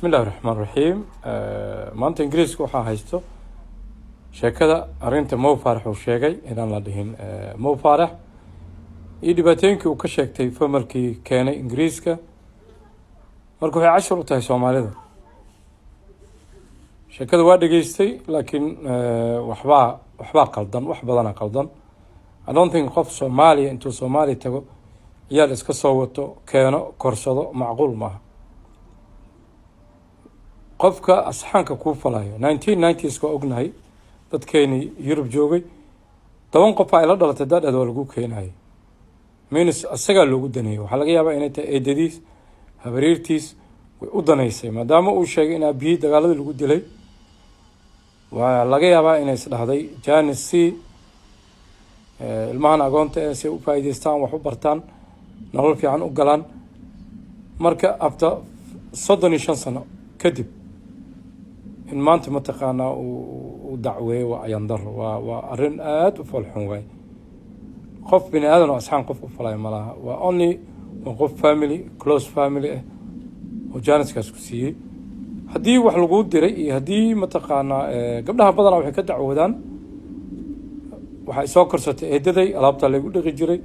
Bismillahi raxmaan raxiim. Maanta Ingiriiska waxaa haysto sheekada arrinta Mo Faarax uu sheegay inaan la dhihin Mo Faarax iyo dhibaatooyinkii uu ka sheegtay familkii keenay Ingiriiska. Marka waxay cashar u tahay Soomaalida. Sheekada waa dhegeystay, laakiin waxbaa qaldan, wax badana qaldan. I don't think qof Soomaaliya intuu Soomaaliya tago, ciyaal iska soo wato, keeno, korsado, macquul maaha. Qofka asxaanka kuu falayo, 1990s waa ognahay, dadkeeni Yurub joogay, 10 qof ay la dhalatay daadheed waa lagu keenayay, minus isagaa loogu daneeyay. Waxaa laga yaabaa inay tahay eedadiis, habariirtiis way u danaysay, maadaama uu sheegay in aabihii dagaaladii lagu dilay. Waa laga yaabaa inay isdhahday chance c ilmahan agoonta ee si ay u faa'iideystaan, wax u bartaan, nolol fiican u galaan. Marka after 35 sano kadib in maanta mataqaanaa uu dacweeyo waa ayandaro, waa arrin aada u foolxun waay. Qof bini aadan oo asxaan qof u falaya ma laha. Waa only waa qof family, close family ah oo chance-kaas ku siiyey. Haddii wax laguu diray iyo haddii mataqaanaa, gabdhaha badanaa waxay ka dacwoodaan, waxay soo korsatay eedaday, alaabtaa laygu dhaqi jiray.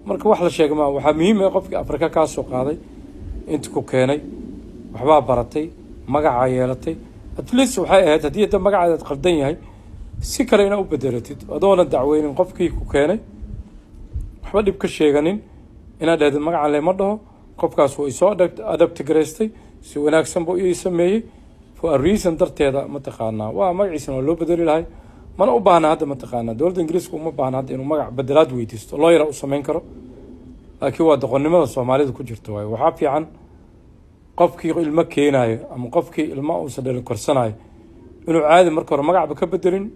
Marka wax la sheega maa. Waxaa muhiim ah qofkii Afrika kaa soo qaaday, inta ku keenay, waxbaa baratay, magacaa yeelatay. At least waxay ahayd haddii hadda magacaadaad qaldan yahay, si kale inaa u bedelatid, adoona dacweynin qofkii ku keenay, waxba dhib ka sheeganin, inaad dhahdid magacan lema dhaho, qofkaas wuu isoo adopt garaystay, si wanaagsan buu ii sameeyey, for a reason darteeda mataqaanaa waa magaciisana waa loo bedeli lahay. Mana u baahna hadda, mataqaanaa, dowladda Ingiriiska uma baahna hadda inuu magac bedelaad weydiisto, lawyer u samayn karo. Laakiin waa doqonnimada Soomaalida ku jirta waaye. Waxaa fiican qofkii ilmo keenaayo ama qofkii ilmo uusan dhalin korsanayo inuu caadi marka hore magacba ka bedelin,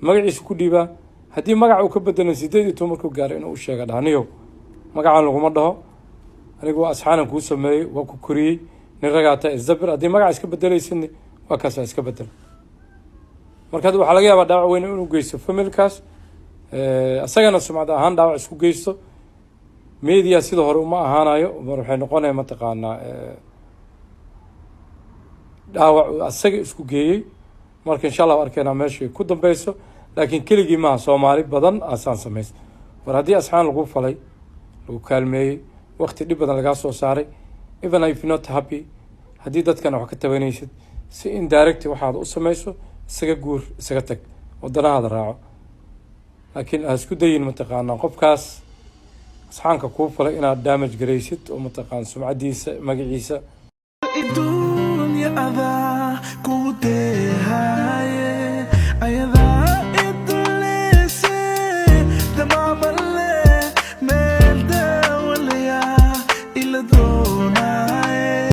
magaciisa ku dhiibaa. Haddii magac uu ka bedelin, 18 markuu gaaro inuu u sheega, dhahniyow, magacan laguma dhaho, anigu waa asxaanan kuu sameeyey, waa ku koriyey, nin ragaata isdabir. Haddii magaca iska bedelaysidni, waa kaas, waa iska bedel. Marka hadda waxaa laga yaabaa dhaawac weyn inuu geysto familkaas, isagana sumcad ahaan dhaawac isku geysto. Media sida hore uma ahaanayo. Mar waxay noqonaya mataqaanaa dhaawac uu asaga isku geeyey. Marka insha Allah arkeynaa meeshay ku dambeyso. Laakiin keligii maaha, Soomaali badan asaan samays. War haddii asxaan lagu falay, lagu kaalmeeyey, waqti dhib badan lagaa soo saaray, even if not happy, haddii dadkana wax ka tabanaysid, si indirect waxaad u samayso, isaga guur, isaga tag, wadanahaada raaco. Laakiin ha isku dayin mataqaanaa qofkaas asxaanka kuu falay inaad damage garaysid oo mataqaana sumcadiisa, magaciisa. Adduunya adaa ku deeq.